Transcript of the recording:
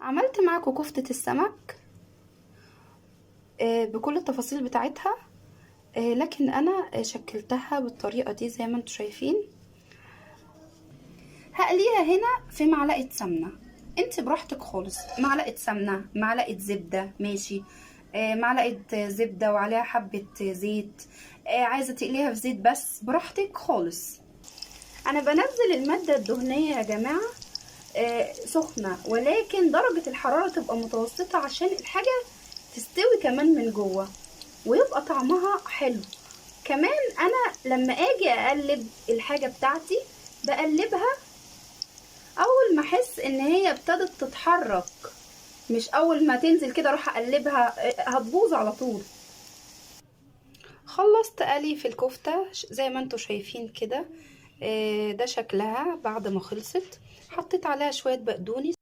عملت معاكم كفتة السمك بكل التفاصيل بتاعتها، لكن انا شكلتها بالطريقة دي زي ما انتم شايفين. هقليها هنا في معلقة سمنة، انت براحتك خالص، معلقة سمنة معلقة زبدة ماشي، معلقة زبدة وعليها حبة زيت، عايزة تقليها في زيت بس براحتك خالص. انا بنزل المادة الدهنية يا جماعة سخنة، ولكن درجة الحرارة تبقى متوسطة عشان الحاجة تستوي كمان من جوه ويبقى طعمها حلو. كمان انا لما اجي اقلب الحاجة بتاعتي بقلبها اول ما احس ان هي ابتدت تتحرك، مش اول ما تنزل كده اروح اقلبها، هتبوظ على طول. خلصت قلي في الكفتة زي ما انتوا شايفين كده، ده شكلها بعد ما خلصت. حطيت عليها شوية بقدونس.